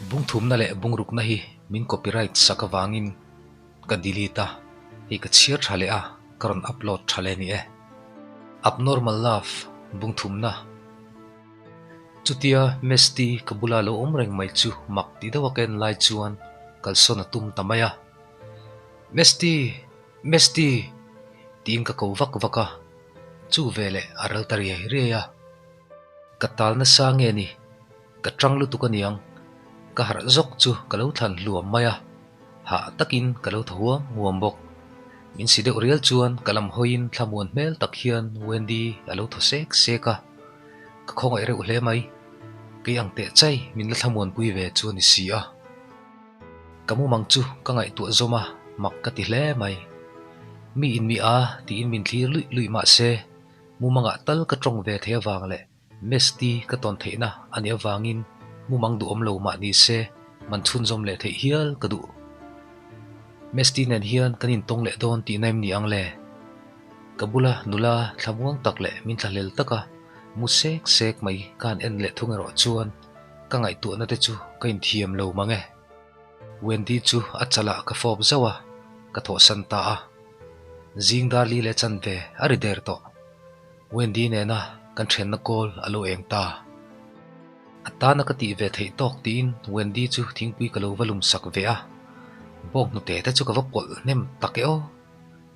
Bungthumna leh bungrukna hi min copyright sak avangin ka delete a, hei ka chhiar tha leh a, ka rawn upload tha leh a ni e. Abnormal Love, Bungthumna. Chutia Misty ka bula lo awm reng mai chu mak ti deuh a ka en lai chuan kalsawn a tum ta mai a. Misty! Misty! tiin ka ko vak vak a, chu veleh a ral ta riai riai a. Ka tal nasa nge ni? Ka tang lutuk aniang. Ka harh zawk chu ka lo thlan hluam mai a, hah takin ka lo thaw huam huam bawk. Min si deuh rial chuan ka lam hawiin thlamuan hmel tak hian Wendy a lo thaw sek sek a, ka khawngaih reuh hle mai. Kei ang teh chai min la thlamuanpui ve chu a ni si a. Ka mumang chu ka ngaihtuah zawm a, mak ka ti hle mai. Mi in mi a tiin min thlir luih luih mah se, mumangah tal ka tawng ve thei avang leh Misty ka tawn theihna a nih avangin mumang duhawm lo mah ni se man chhunzawm leh theih hial ka duh. Misty nen hian kan intawng leh dawn tihna em ni ang le? Ka bula nula thlamuang tak leh min thlahlel taka mu sek sek mai ka han en leh thung erawh chuan ka ngaihtuahna te chu ka inthiam lo mang e. Wendy chu a chalah ka fawp zauh a, ka thawhsan ta a. Zing dar li leh chanve a ri der tawh. Wendy nena kan thianna kawl a lo eng ta. A tana ka tih ve theih tawk tiin Wendy chu thingpui ka lo va lum sak ve a, bawk hnute te chu ka va pawlh hnem tak e aw.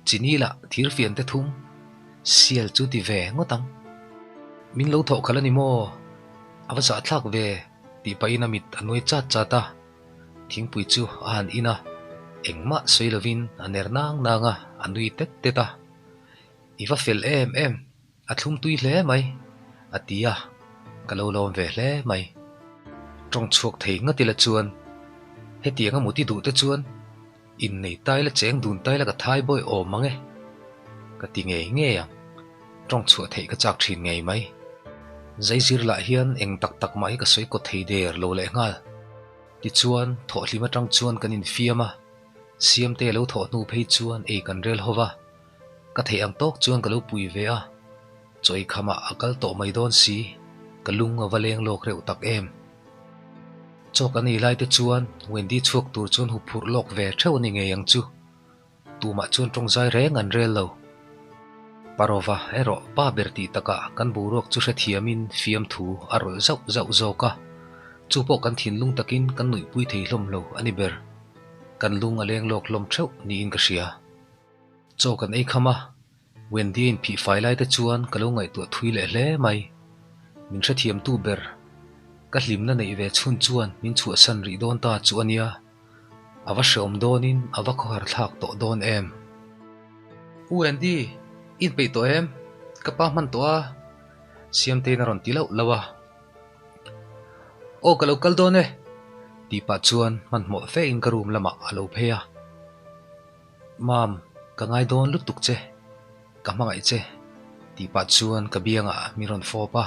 Chini lah thir fian te thum sial chu ti ve ngawt ang. Min lo thawh khalh a ni maw? A va zahthlak ve tih pahin a mit a nuai chat chat a. Thingpui chu a han in a, engmah sawi lovin a ner nang nang a, a nui tet tet a. I va fel em em, a thlum tui hle mai, a ti a, ka lo lawm ve hle mai. Tawng chhuak thei ngat ila chuan, hetiang a muti duh te chuan innei tai la cheng dun tai la ka thai bawi awm ang e, ka ti ngei ngei ang. Tawng chhuah theih ka chak thin ngei mai. Zaizir lah hian eng tak tak mah hi ka sawi kawt thei der lo leh nghal. Tichuan, thawhhlim atang chuan kan infiam a, Siamte lo thawh hnu phei chuan ei kan rel ho va. Ka theih ang tawk chuan ka lo pui ve a, chawi khamah a kal tawh mai dawn si, ka lung a va leng lawk reuh tak em. Chaw kan ei lai te chuan Wendy chhuak tur chuan huphurh lawk ve theuh a ni ngei ang chu. Tumah chuan tawngzai reng an rel lo. Parova erawh pa ber tih takah kan boruak chu hrethiamin fiamthu a rawlh zauh zauh zawk a, chu pawh kan thinlung takin kan nuihpui thei hlawm lo a ni ber. Kan lung a leng lawk hlawm theuh niin ka hria. Chaw kan ei kham a, Wendy a inphih fai lai te chuan ka lo ngaihtuah thui leh hle mai. Min hrethiamtu ber, ka hlimna neih ve chhun chuan min chhuahsan rih dawn ta chu a nia. A va hreawm dawnin a va khawhar thlak tawh dawn em? U Wendy, i inpeih tawh em? Ka pa hman tawh a, Siamtein a rawn ti lauh lauh a. Aw ka lo kal dawn e, tih pah chuan hmanhmawh fe in ka room lamah a lo phei a. Mam, ka ngai dawn lutuk che, ka hmangaih che, tih pah chuan ka biangah min rawn fawp a.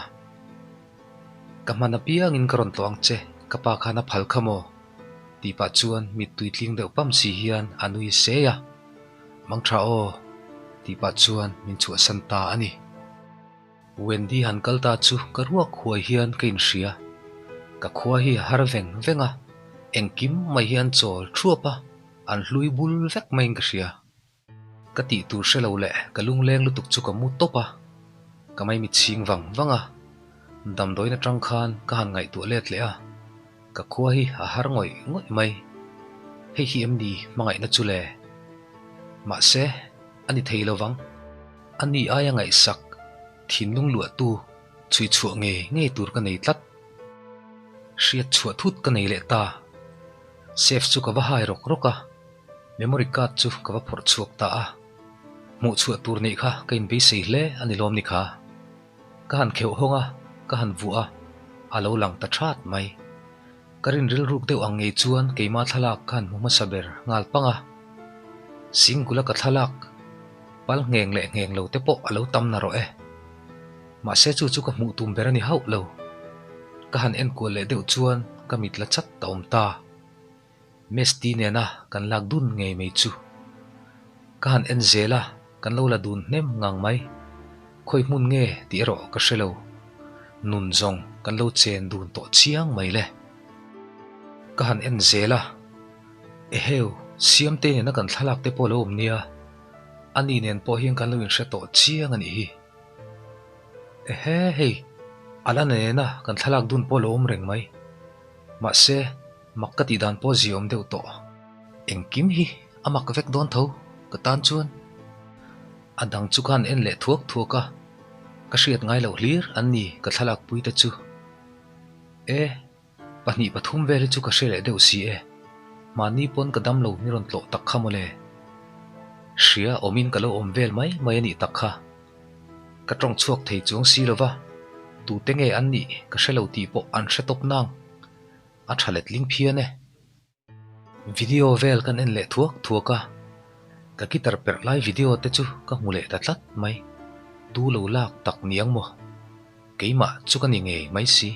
Ka hman apiangin ka rawn tlawh ang che, ka pa khan a phal kha maw? tih pah chuan mittui tling deuh pam si hian a nui sei a. Mangtha aw, tih pah chuan min chhuahsan ta a ni. Wendy han kal ta chu ka ruak huai hian ka inhria. Ka khua hi a har veng veng a, engkim mai hi an chawl thuap a, an hlui bul vek maiin ka hria. Ka tih tur hre lo leh ka lungleng lutuk chu ka mu tawp a, ka maimit chhing vang vang a. Damdawiin atang khan ka han ngaihtuah let leh a, ka khua hi a har ngawih ngawih mai. Hei hi em ni hmangaihna chu le? Mahse, a ni thei lovang. A ni aia ngaihsak, thinlung luahtu, chhui chhuah ngei ngei tur ka nei tlat. Hriat chhuah thut ka nei leh ta. Safe chu ka va hai rawk rawk a, memory card chu ka va phawrh chhuak ta a. Hmuh chhuah tur neih kha ka inbeisei hle a ni lawm ni kha. Ka han kheuh hawng a, ka han vuah a, a lo lang ta that mai. Ka rin rilruk deuh ang ngei chuan keima thlalak ka han hmu hmasa ber nghal pang a. Singula ka thlalak pal ngheng leh ngheng lo te pawh a lo tam na rawh e. Mahse chu chu ka hmuh tum ber a ni hauh lo. Ka han enkual leh deuh chuan ka mit la chat a awm ta. Misty nena kan lak dun ngei mai chu. Ka han en zel a, kan lo la dun hnem ngang mai. Khawi hmun nge tih erawh ka hre lo. Nun zawng kan lo chen dun tawh chiang mai le. Ka han en zel a, Eheu, Siamtei nena kan thlalak te pawh lo awm nia, ani nen pawh hian kan lo inhre tawh chiang a nih hi. Ehe, hei, Alana nena kan thlalak dun pawh lo awm reng mai. Mahse, mak ka tih dan pawh ziaawm deuh tawh. Engkim hi a mak vek dawn tho ka tan chuan. A dang chu ka han en leh thuak thuak a, ka hriat ngai loh hlir an ni ka thlalak pui te chu. E, 2, 3 vel hi chu ka hre leh deuh si e. Mahni pawn ka dam lo mi rawn tlawh tak kha mawle. Hria awmin ka lo awm vel mai mai a nih tak kha. Ka tawng chhuak thei chuang si lo va, tute nge an nih ka hre lo tih pawh an hre tawp nang. A tha letling phian e. Video vel kan en leh thuak thuak a, ka guitar perh lai video te chu ka hmu leh ta tlat mai. Tu lo lak tak ni ang maw? Keimah chu ka ni ngei mai si.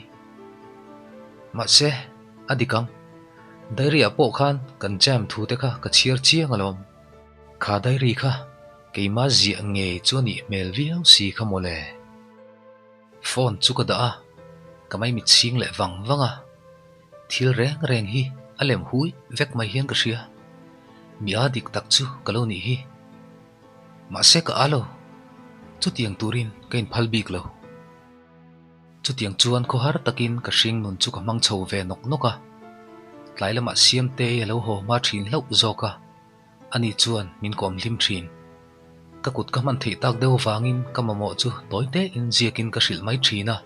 Mahse, a dik ang. Diary ah pawh khan kan jam thu te kha ka chhiar chiang alawm. Kha diary kha keimah ziah ngei chu a nih hmel viau si kha mawle. Phone chu ka dah a, ka maimit chhing leh vang vang a. Thil reng reng hi a lem hui vek mai hian ka hria. Mi a dik tak chu ka lo nih hi. Mahse ka a lo, chutiang turin ka inphal bik lo. Chutiang chuan khawhar takin ka hring nun chu ka hmang chho ve nawk nawk a. Tlai lamah Siamtei a lo haw hma thin hlauh zawk a. Ani chuan min kawm hlim thin. Ka kut ka hman theih tak deuh avangin ka mamawh chu tawi tein ziakin ka hrilh mai thin a.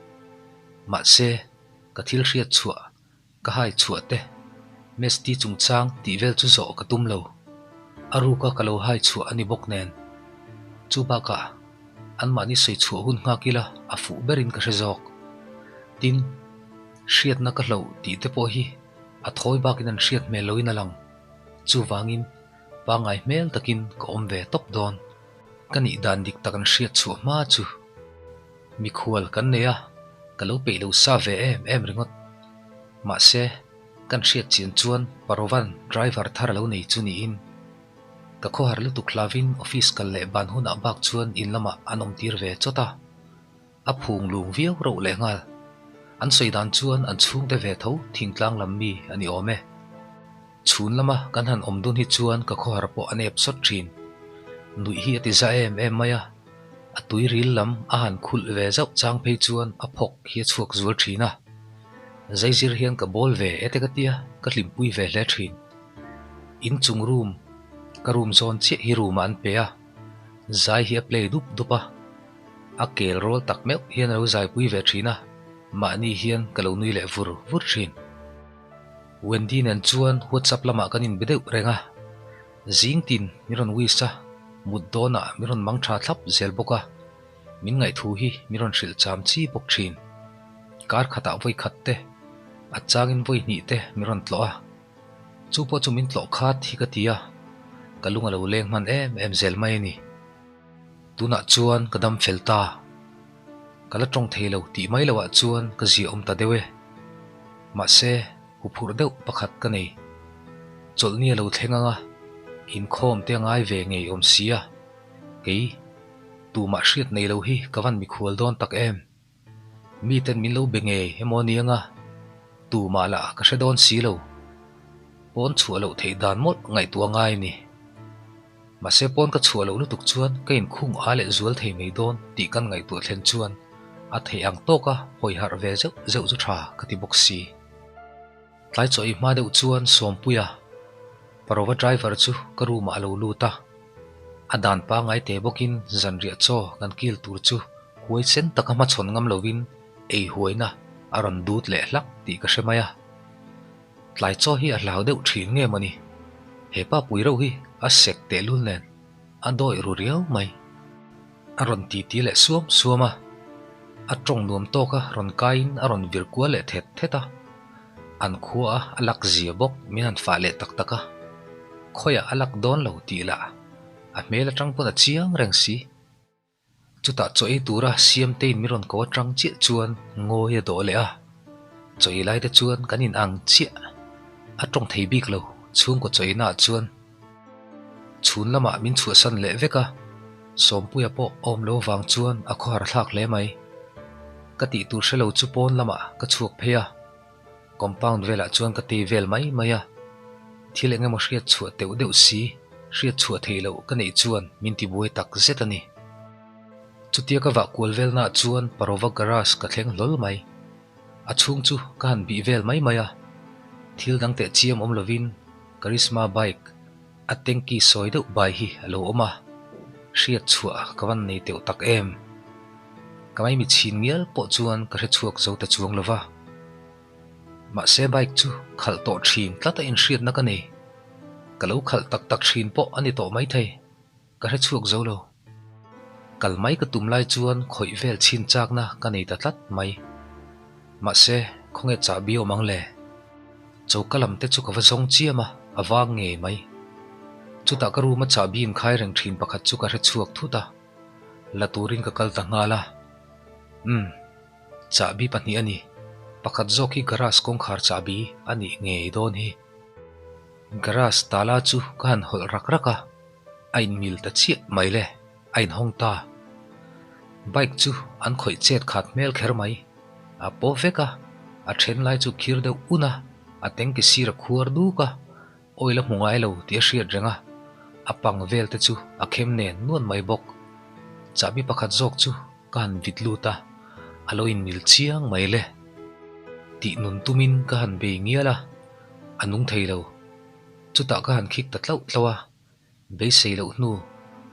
Mahse, ka thil hriat chhuah, ka hai chhuah te, Mesti chungchang tih vel chu zawh ka tum lo. A ruka ka lo hai chhuah a ni bawk nen. Chu bakah, anmahni sawi chhuah hun nghak ila a fuh berin ka hre zawk. Tin, hriatna ka hloh tih te pawh hi a thawi bakin an hriat hmel loin a lang. Chuvangin, pangngai hmel takin ka awm ve tawp dawn. Ka nih dan dik tak an hriat chhuah hma chu mikhual kan nei a, ka lo peih lo sa ve em em ringawt. Mahse, kan hriat chian chuan Parovan driver thar a lo nei chu niin. Ka khawhar lutuk hlavin office kal leh ban hunah bak chuan in lamah an awm tir ve chawt a. A phung lung viau rauh leh nghal. An sawi dan chuan an chhungte ve tho thingtlang lam mi a ni awm e. Chhun lama kan han awm dun hi chuan ka khawhar pawh a nep sawt thin. Nuih hi a ti za em em mai a, a tui ril lam a han khulh ve zauh chang phei chuan a phawk hi a chhuak zual thin a. Zaizir hian ka bawl ve e te ka tia, ka hlimpui ve hle thin. Inchung room, ka room zawn chiah hi room ah an pe a, zai hi a play dup dup a. A kel rawl tak meuh hian a lo zaipui ve thin a, mahni hian ka lo nui leh vur vur thin. Wendy nen chuan WhatsApp lamah kan inbe deuh reng a, zing tin min rawn wish a, mut dawnah min rawn mang tha thlap zel bawk a, min ngaihthu hi min rawn hrilh cham chi bawk thin. Kar khatah vawi khat te, a changin vawi hnih te min rawn tlawh a, chu pawh chu min tlawh khat hi ka ti a, ka lung a lo leng hman em em zel mai a ni. Tunah chuan ka dam fel ta. Ka la tawng thei lo tih mai loah chuan ka zia awm ta deuh e. Mahse, huphurh deuh pakhat ka nei. Chawlhni a lo thleng ang a, inkhawm te a ngai ve ngei awm si a. Kei, tumah hriat nei lo hi ka van mikhual dawn tak em? Miten min lo be ngei emaw ni anga, tumah lah ka hre dawn si lo. Pawn chhuah loh theih dan mawlh ngaihtuah ngai a ni. Mahse pawn ka chhuah loh lutuk chuan ka inkhung a leh zual thei mai dawn tih kan ngaihtuah thlen chuan a theih ang tawka hawi harh ve zeuh zeuh chu tha ka ti bawk si. Tlai chaw ei hma deuh chuan Sawmpuia, Parova driver chu ka room ah a lo lut a. A dan pangngai te bawkin zanriah chaw kan kil tur chu huaisen taka hmachhawn ngam lovin ei huaina a rawn dut leh hlak tih ka hre mai a. Tlai chaw hi a hlau deuh thin nge mawni? He pa pui reuh hi a sek tehlul nen a dawih ru riau mai. A rawn titi leh suam suam a, a tawng nuam tawk a rawn kaiin a rawn vir kual leh thet thet a. An khua a a lak zia bawk min han fah leh tak tak a. Khawiah a lak dawn lo tih lah a hmel atang pawn a chiang reng si. Chutah chaw ei tura Siamteiin min rawn ko atang chiah chuan ngawi a dawh leh a, chaw ei lai te chuan kan in ang chiah. A tawng thei bik lo, chhungkaw chaw eina ah chuan chhun lamah min chhuahsan leh vek a, Sawmpuia pawh awm lo vang chuan a khawhar thlak hle mai. Ka tih tur hre lo chu pawn lamah ka chhuak phei a. Compound velah chuan ka tei vel mai mai a, thil eng emaw hriat chhuah teuh deuh si, hriat chhuah theih loh ka neih chuan min tibuai tak zet a ni. Chutia ka vah kual velnaah chuan Parova garage ka thleng hlawl mai. A chhung chu ka han bih vel mai mai a, thil dang teh chiam awm lovin Karizma bike a tanky sawi deuh bai hi a lo awm a, hriat chhuah ka van nei teuh tak em. Ka maimi chhin ngial pawh chuan ka hre chhuak zo ta chuang lova. Mahse bike chu khalh tawh thin tlat a inhriatna ka nei. Ka lo khalh tak tak thin pawh a ni tawh maithei. Ka hre chhuak zo lo. Kal mai ka tum lai chuan khawih vel chhin chakna ka nei ta tlat mai. Mahse, khawnge chahbi awm ang le? Choka lam te chu ka va zawng chiam a, a vang ngei mai. Chutah ka room a chahbi inkhai reng thin pakhat chu ka hre chhuak thut a, la turin ka kal ta nghal a. Umm, chahbi pahnih a ni. Pakhat zawk hi garage kawngkhar chahbi a nih ngei dawn hi. Garage tala chu ka han hawlh rak rak a. A inmil ta chiah mai le, a inhawng ta. Bike chu an khawih chet khat hmel kher mai. A paw vek a, a then lai chu khir deuh un a, a tanki sir a khuar duk a, oil a hmu ngai lo tih a hriat reng a, a pang vel te chu a khem nen nuan mai bawk. Chahbi pakhat zawk chu ka han vit lut a, a lo inmil chiang mai le. Tih nun tumin ka han bei ngial a, a nung thei lo. Chutah ka han khik ta tlauh tlauh a, beisei loh hnu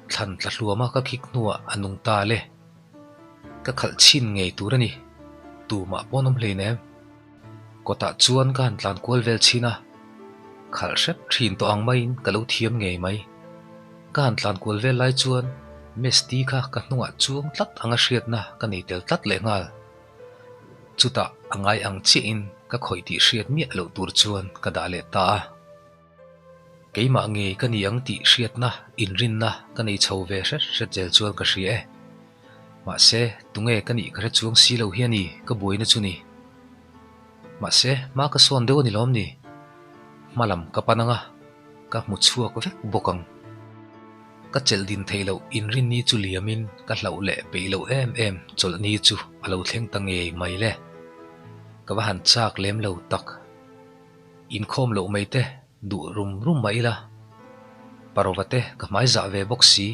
thlan tla hluama ka khik hnuah a nung ta le. Ka khalh chhin ngei tur a ni, tumah pawh an awm hleinem. Kawtah chuan ka han tlan kual vel chhin a, khalh hrep thin tawh ang maiin ka lo thiam ngei mai. Ka han tlan kual vel lai chuan Mesti kha ka hnungah chuang tlat anga hriatna ka nei tel tlat lehnghal. Chutah a ngai ang chiahin ka khawih tih hriat miah loh tur chuan ka dah leh ta a. Keimah ngei ka ni ang tih hriatna inrinna ka nei chho ve hret hret zel chuan ka hria e. Mahse, tunge ka nih ka hre chuang si lo hi a ni ka buaina chu ni. Mahse, hma ka sawn deuh a ni lawm ni? Hma lam ka pan ang a, ka hmu chhuak vek bawk ang. Ka chelh din theih loh inrinni chu liamin ka hlauh leh peih loh em em chawlhni chu a lo thleng ta ngei mai le. Ka va han chak lem lo tak. Inkhawm loh mai te duh rum rum mah ila, Parova te ka hmai zah ve bawk si.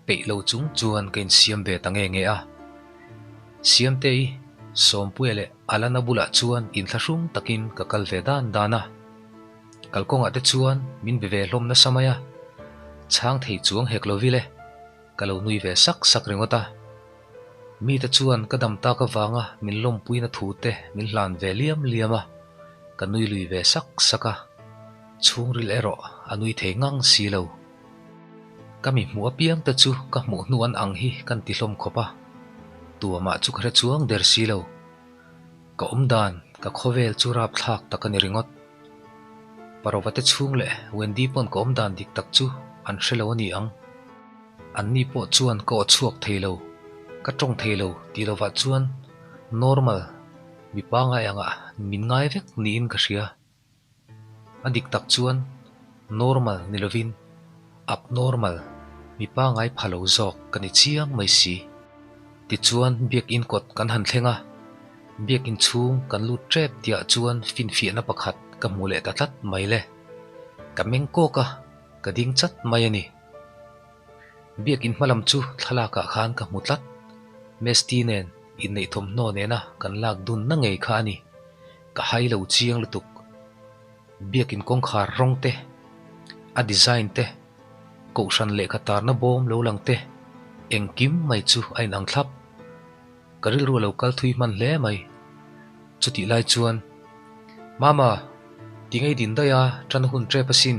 Peih lo chung chuan ka insiam ve ta nge nge a. Siamtei, Sawmpuia leh Alana bulah chuan inthlahrung takin ka kal ve dan dan a. Kalkawngah te chuan min be ve hlawm nasa mai a, chhang thei chuang hek lo vil e, ka lo nui ve sak sak ringawt a. Mite chuan ka dam tak avanga min lawmpuina thu te min hlan ve liam liam a, ka nui lui ve sak sak a, chhungril erawh a nui thei ngang si lo. Ka mi hmuh apiang te chu ka hmuh hnu an ang hi kan ti hlawm khawp a, tuamah chu ka hre chuang der si lo. Ka awm dan, ka khawvel chu rapthlak tak a ni ringawt. Parova te chhung leh Wendy pawn ka awm dan dik tak chu an hre lo a ni ang. Anni pawh chuan ka aw chhuak thei lo, ka tawng thei lo tih lovah chuan normal mi pangai angah min ngai vek niin ka hria. A dik tak chuan normal ni lovin abnormal mi pangai pha lo zawk ka ni chiang mai si. Tichuan biakinn kawt kan han thleng a, biakinn chhung kan lut tep tihah chuan finfiahna pakhat ka hmu leh ta tlat mai le. Ka meng kawk a, ka ding chat mai a ni. Biakinn hmalam chu thlalakah khan ka hmu tlat. Mesti nen inneih thawmhnaw nena kan lak dunna ngei kha a ni. Ka hai lo chiang lutuk. Biakinn kawngkhar rawng te, a design te, kohhran lehkha tarna bawm lo lang te, engkim mai chu a inang thlap. Ka rilru a lo kal thui hman hle mai. Chutih lai chuan, Mama, ti ngei din daih a, tan hun tep asin.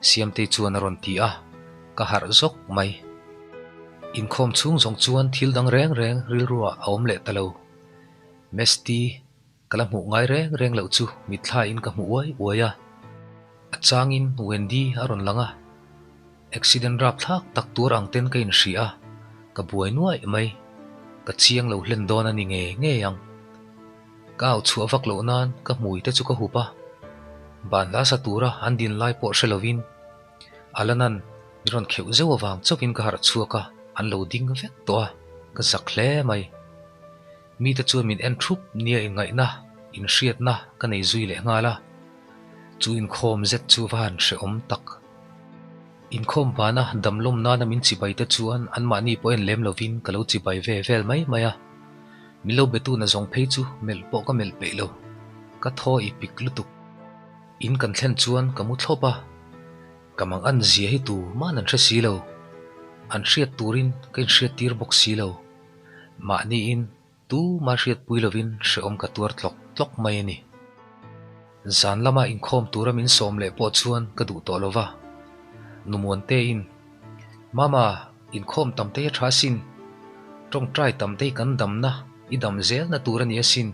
Siamtei chuan a rawn ti a, ka harh zawk mai. Inkhawm chhung zawng chuan thil dang reng reng rilruah a awm leh ta lo. Mesti, ka la hmuh ngai reng reng loh chu mitthlaiin ka hmu uai uai a. A changin Wendy a rawn lang a, accident rapthlak tak tur ang ten ka inhria a, ka buai nuaih mai. Ka chiang lo hlen dawn a ni ngei ngei ang. Ka au chhuah vak loh nan ka hmui te chu ka hup a, ban hla sa tura an din lai pawh hre lovin Alanan min rawn kheuh zeuh avang chauhin ka harh chhuak a, an lo ding vek tawh a, ka zak hle mai. Mite chuan min en thup nia inngaihna. inhriatna ka nei zui leh nghal a, chu inkhawm zet chu va han hrehawm tak. Inkhawm bana damlawm nana min chibai te chuan anmahni pawh en lem lovin ka lo chibai ve vel mai mai a, min lo betu na zawng phei chu melh pawh ka melh peih lo, ka thaw i pik lutuk. In kan thlen chuan ka mu thlawp a, ka mang an zia hi tu man an hre si lo, an hriat turin ka inhriat tir bawk si lo, mahniin Tuma hriatpui lovin hrehawm ka tuar tlawk tlawk mai a ni. Zan lama inkhawm tura min sawm leh pawh chuan ka duh tawh lova. Numuantein, Mama, inkhawm tam tei a tha asin. Tawngtai tam tei kan damna i dam zelna tur a ni asin,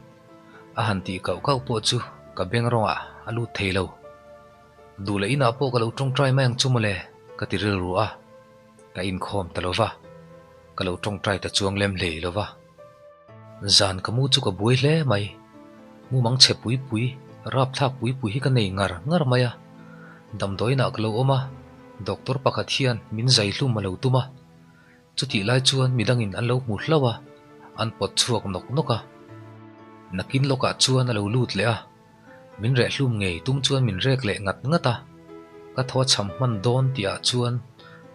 a han tih kauh kauh pawh chu ka beng rawngah a lut thei lo. Duh leh inah pawh ka lo tawngtai mai ang chu mawle, ka ti rilru a. Ka inkhawm ta lo va, ka lo tawngtai ta chuang lem hlei lo va. Zan ka mu chu ka buai hle mai. Mumang chhe pui pui, rapthlak pui pui hi ka nei ngar ngar mai a. Damdawiinah ka lo awm a, doctor pakhat hian min zai hlum a lo tum a. Chutih lai chuan midangin an lo hmu hlauh a, an pawt chhuak nawk nawk a. Nakin lawkah chuan a lo lut leh a. Min reh hlum ngei tum chuan min rek leh ngat ngat a, ka thaw chham hman dawn tih ah chuan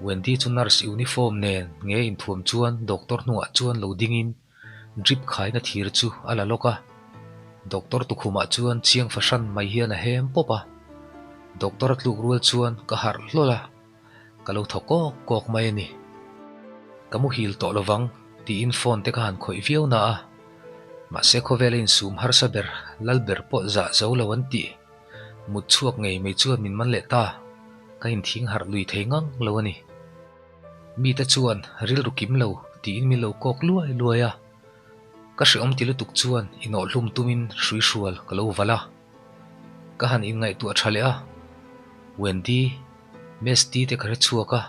Wendy chu nurse uniform nen nge inthuam chuan doctor hnungah chuan lo dingin drip khaina thir chu a la lawk a, doctor tukhumah chuan chiang fahran mai hian a hem pawp a, doctor a tluk rual chuan ka harh hlawl a. Ka lo thaw kawk kawk mai a ni. Ka muhil tawh lovang tiin phone te ka han khawih viau na a, mahse khawvela insum harsa ber lal ber pawh zah zo lo an tih. Mut chhuak ngei mai chuan min man leh ta, ka inthing harh lui thei ngang lo a ni. Mite chuan rilru kim lo tiin min lo kawk luai luai a, ka hrehawm ti lutuk chuan inawhhlum tumin hruihrual ka lo valh a. Ka han inngaihtuah tha leh a, Wendy, Mesty te ka hre chhuak a,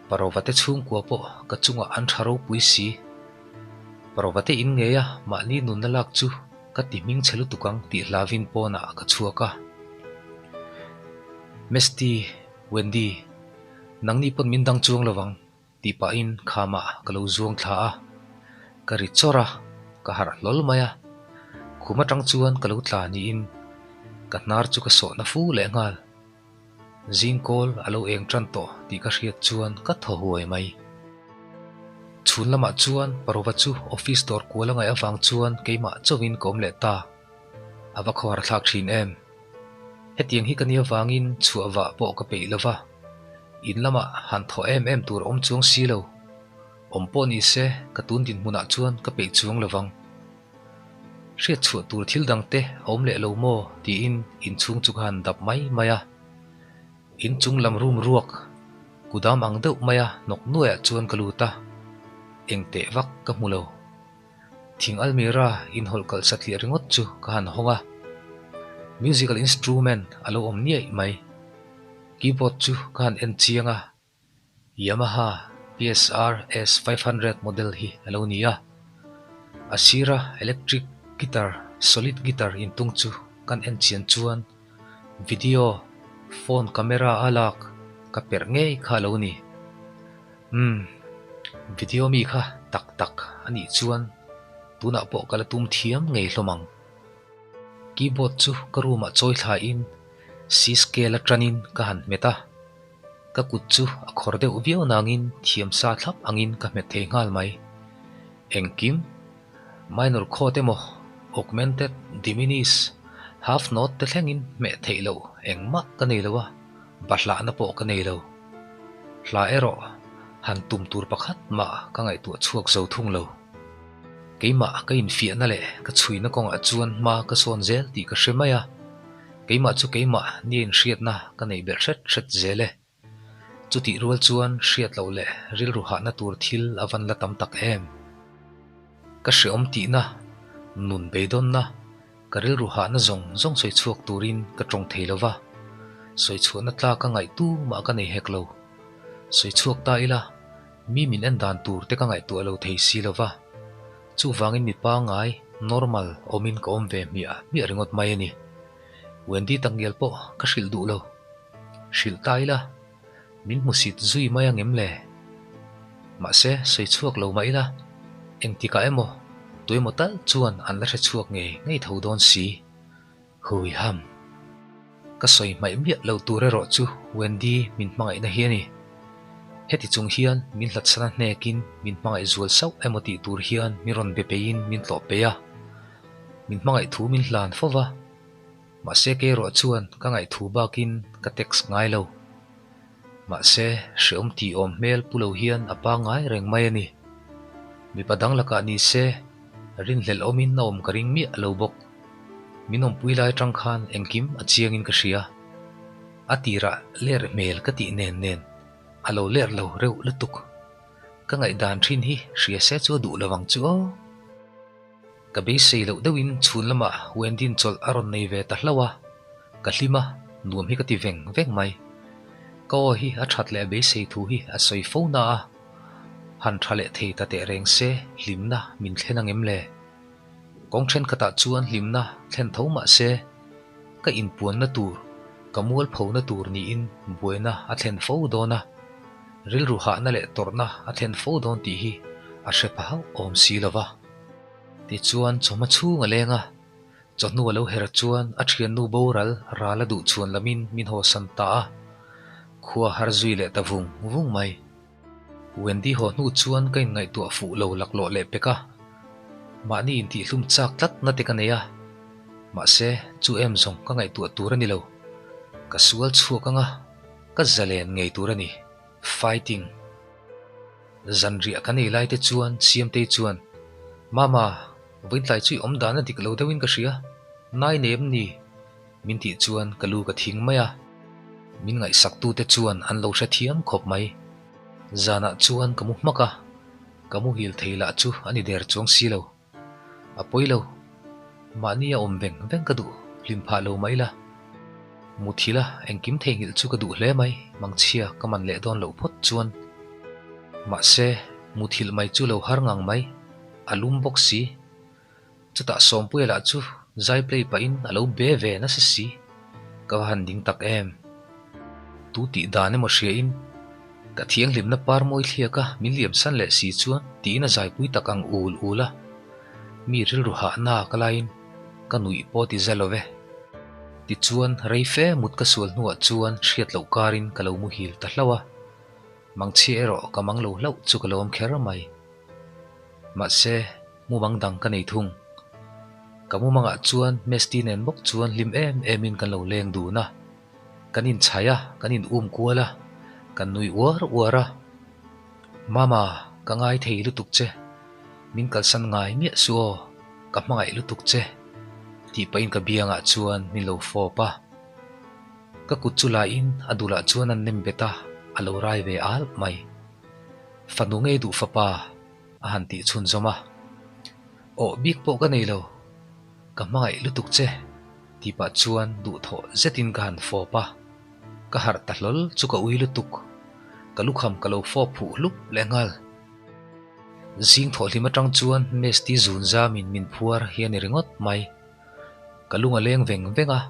Parova te chhungkua pawh ka chungah an tha ropui si. Parova te in ngei a, mahni nunna lak chu ka ti hming chhe lutuk ang tih hlavin pawnah ka chhuak a. Mesty, Wendy, nangni pawn min dang chuang lovang. Tih pahin khamah ka lo zuang thla a, ka ri chawrh a, ka harh hlawl mai a. Khum atang chuan ka lo tla niin ka hnar chu ka sawhna fu leh nghal. Zing kawl a lo eng tan tawh tih ka hriat chuan ka thaw huai mai. Chhun lamah chuan Parova chu office dawr kual a ngaih avang chuan keimah chauhin ka awm leh ta. A va khawhar thlak thin em. Hetiang hi ka nia vangin chhuah vah pawh ka peih lova. In lamah han thawh em em tur awm chuang si lo. Awm pawh ni se ka tun dinhmunah chuan ka peih chuang lovang. Hriat chhuah tur thil dang te a awm leh lo maw tiin inchhung chu ka han dap mai mai a. Inchung lam room ruak kudam ang deuh maia hnawk nuaiah chuan ka lut a, engteh vak ka hmu lo. Thing almirah inhawlh kalh satliah ringawt chu ka han hawng a, musical instrument a lo awm niaih mai. Keyboard chu ka han en chiang a, Yamaha PSR S500 model hi a lo ni a. A sira electric guitar, solid guitar intung chu kan en chian chuan video phone camera a lak ka perh ngei kha a lo ni. Umm, video mi kha tak tak a nih chuan tunah pawh ka la tum thiam ngei hlawm ang. Keyboard chu ka room ah chawi thla in C scale atanin ka han hmet a, ka kut chu a khawr deuh viau nangin thiam sa thlap angin ka hmet thei nghal mai. Engkim, minor chord emaw, augmented, diminished, half note te thlengin hmeh theih loh engmah ka nei lo a, bahlahna pawh ka nei lo. Hla erawh han tum tur pakhat mah ka ngaihtuah chhuak zo thung lo. Keimah ka infiahna leh ka chhuina kawngah chuan hma ka sawn zel tih ka hre mai a, keimah chu keimah nia inhriatna ka neih belh hret hret zel e. Chutih rual chuan hriat loh leh rilru hahna tur thil a van la tam tak em? Ka hreawm tihna, nun beidawnna, ka rilru hahna zawng zawng sawi chhuak turin ka tawng thei lo va, sawi chhuahna tlak a ngaih tumah ka nei hek lo. Sawi chhuak ta ila, mi min en dan tur te ka ngaihtuah lo thei si lo va, chuvangin mi pangngai, normal, awmin ka awm ve hmiah hmiah ringawt mai a ni. Wendy takngial pawh ka hrilh duh lo. Hrilh ta ila, min hmusit zui mai ang em le? Mahse, sawi chhuak lo mah ila, engtikah emaw? Tuemaw tal chuan an la hre chhuak ngei ngei tho dawn si. Hui ham. Ka sawi hmaih miah lo tur erawh chu Wendy min hmangaihna hi a ni. Heti chung hian min hlatsan a hnekin min hmangaih zual sauh emaw tih tur hian min rawn be peihin min tlawh peih a. Min hmangaih thu min hlan fo va. Mahse kei erawh chuan ka ngaih thu bakin ka text ngai lo. Mahse hreawm tih awm hmel pu lo hian a pangngai reng mai a ni. Mipa dang lakah ni se, rinhlelh awmin a awm ka ring miah lo bawk. Min awmpui lai atang khan engkim a chiangin ka hria. A tirah ler hmel ka tih nen nen a lo ler lo reuh lutuk. Ka ngaihdan thin hi hria se chu a duh lo ang chu aw. Ka beisei loh deuhin chhun lamah Wendy'n chawlh a rawn nei ve ta hlauh a, ka hlim a, nuam hi ka ti veng veng mai. Ka aw hi a that leh a beisei thu hi a sawi fo na a, han tha leh thei ta teh reng se hlimna min thlen ang em le? Kawng thenkhatah chuan hlimna thlen tho mah se, ka inpuanna tur, ka mualphona tur niin buaina a thlen fo dawn a, rilru hahna leh tawrhna a thlen fo dawn tih hi a hre pha hauh awm si lo va. Tichuan chawhma chhung a leng a, chawhnu a lo her chuan a thiannu boral ral a duh chhuan lamin min hawsan ta a, khua har zui leh ta vung vung mai. Wendy haw hnu chuan ka inngaihtuah fuh lo laklawh leh pek a, mahni intihhlum chak tlat na te ka nei a, mahse chu em zawng ka ngaihtuah tur a ni lo, ka sual chhuak anga ka zalen ngei tur a ni. Fighting. Zanriah kan ei lai te chuan Siamtei chuan, Mama, vawiintlai chu i awm dan a dik lo deuhin ka hria, nai nei em ni? Min tih chuan ka lu ka thing mai a. Min ngaihsaktute chuan an lo hrethiam khawp mai. Zanah chuan ka mu hmak a, ka muhil thei lah chu a ni der chuang si lo. A pawi lo. Mahni a awm veng veng ka duh, hlim phah lo mai la. Muthilh a engkim theihnghilh chu ka duh hle mai, mangchhia ka man leh dawn loh phawt chuan. Mahse, muthilh mai chu lo har ngang mai, a lum bawk si. Chutah Sawmpuia lah chu zai play pahin a lo be ve nasa si. Ka va han ding tak em. Tu tih dan emaw hriain ka thianghlimna par mawi thliak a min liamsan leh si chuan tiin a zaipui tak ang ul ul a. Mi rilru hahna ka laiin ka nuih pawh ti za lo ve. Tichuan rei fe mut ka sual hnuah chuan hriat loh karin ka lo muhil ta hlauh a. Mangchhia erawh ka mang lo hlauh chu ka lawm kher mai. Mahse, mumang dang ka nei thung. Ka mumangah chuan Mesty nen bawk chuan hlim em emin kan lo leng dun a. Kan inchhaih a, kan in um kual a, kan nui uar uar a. Mama, ka ngai thei lutuk che. Min kalsan ngai miah su aw, ka hmangaih lutuk che. Tih pahin ka biangah chuan min lo fawp a. Ka kut chu lahin a dulah chuan an nem bet a, a lo rai ve alh mai. Fanu ngei duh fapa a han tih chhunzawm a. Awh bik pawh ka nei lo, ka hmangaih lutuk che tih pah chuan duhthawh zetin ka han fawp a. Ka harh ta hlawl chu ka ui lutuk, ka lukham ka lo fawp huh hlup leh nghal. Zing thawhhlim atang chuan Mesty zun zamin min phuar hi a ni ringawt mai. Ka lung a leng veng veng a,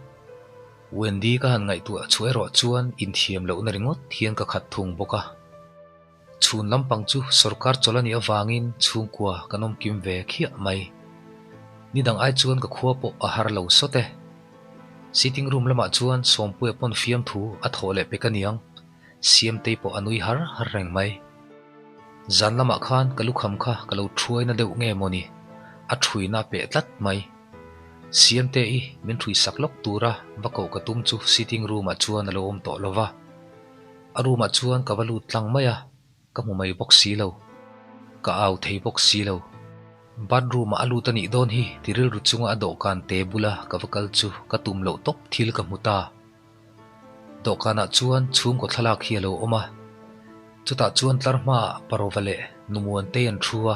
Wendy ka han ngaihtuah chhuah erawh chuan inthiam lohna ringawt hian ka khat thung bawk a. Chhun lampang chu sorkar chawlh a nih avangin chhungkua kan awm kim ve khiah mai. Ni dang ai chuan ka khua pawh a har lo sawt e. Sitting room lamah chuan Sawmpuia pawn fiamthu a thawh leh pek aniang, Siamtei pawh a nui har har reng mai. Zan lamah khan ka lukham kha ka lo thuaina deuh nge mawni, a thuina a peh tlat mai. Siamte-i min hrui sak lawk tura va koh ka tum chu sitting room-ah chuan a lo awm tawh lo va. A room-ah chuan ka va lut tlang mai a, ka hmu mai bawk si lo. Ka au thei bawk si lo. Bathroom-ah a lut a nih dawn hi ti rilru chunga a dawhkan te bula ka va kal chu ka tum loh tawp thil ka hmu ta. Dawhkanah chuan chhungkaw thlalak hi a lo awm a, chutah chuan tlar hmaah Parova leh Numuantei an thu a,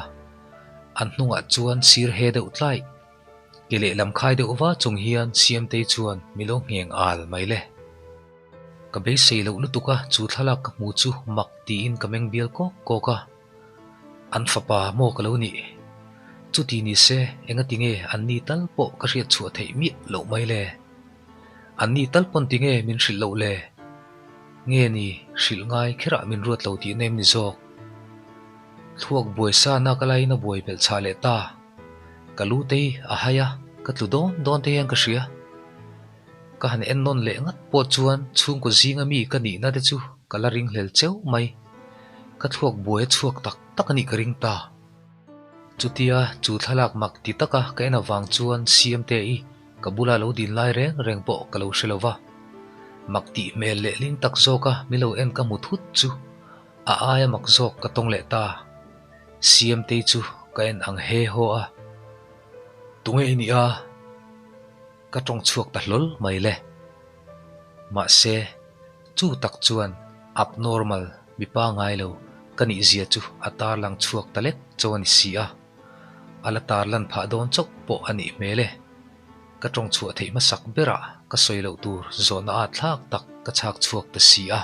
an hnungah chuan sir he deuh tlaih. Ke lehlam khai deuh va chung hian Siamtei chuan mi lo ngheng al mai le. Ka beisei loh lutuk a, chu thlalak ka hmu chu mak tiin ka meng bial kawk kawk a. An fapa maw ka lo nih? Chuti ni se engati nge an ni tal pawh ka hriat chhuah theih miah loh mai le? An ni tal pawn tinge min hrilh loh le? Nge ni hrilh ngai kherah min ruat lo tih na em ni zawk? Thluak buai sa na ka laiin a buai belh chhah leh ta. Ka lu te hi a hai a, ka tlu dawn dawn te hian ka hria. Ka han en nawn leh ngat pawh chuan chhungkaw zinga mi ka nihna te chu ka la ringhlel cheu mai. Ka thluak buai a chhuak tak tak a nih ka ring ta. Chutia chu thlalak mak ti taka ka en avang chuan Siamte i ka bula lo din lai reng reng pawh ka lo hre lo va. Mak tih hmel leh hling tak zawka min lo en ka hmu thut chu a aia mak zawk ka tawng leh ta. Siamtei chu ka en ang he haw a, Tunge i nih a? Ka tawng chhuak ta hlawl mai le. Mahse, chu tak chuan abnormal mipa ngai lo ka nih zia chu a tarlang chhuak ta lek chauh a ni si a. A la tarlan phah dawn chauh pawh a nih hmel e. Ka tawng chhuah theih hmasak berah ka sawi loh tur zawhna at thlak tak ka chhak chhuak ta si a.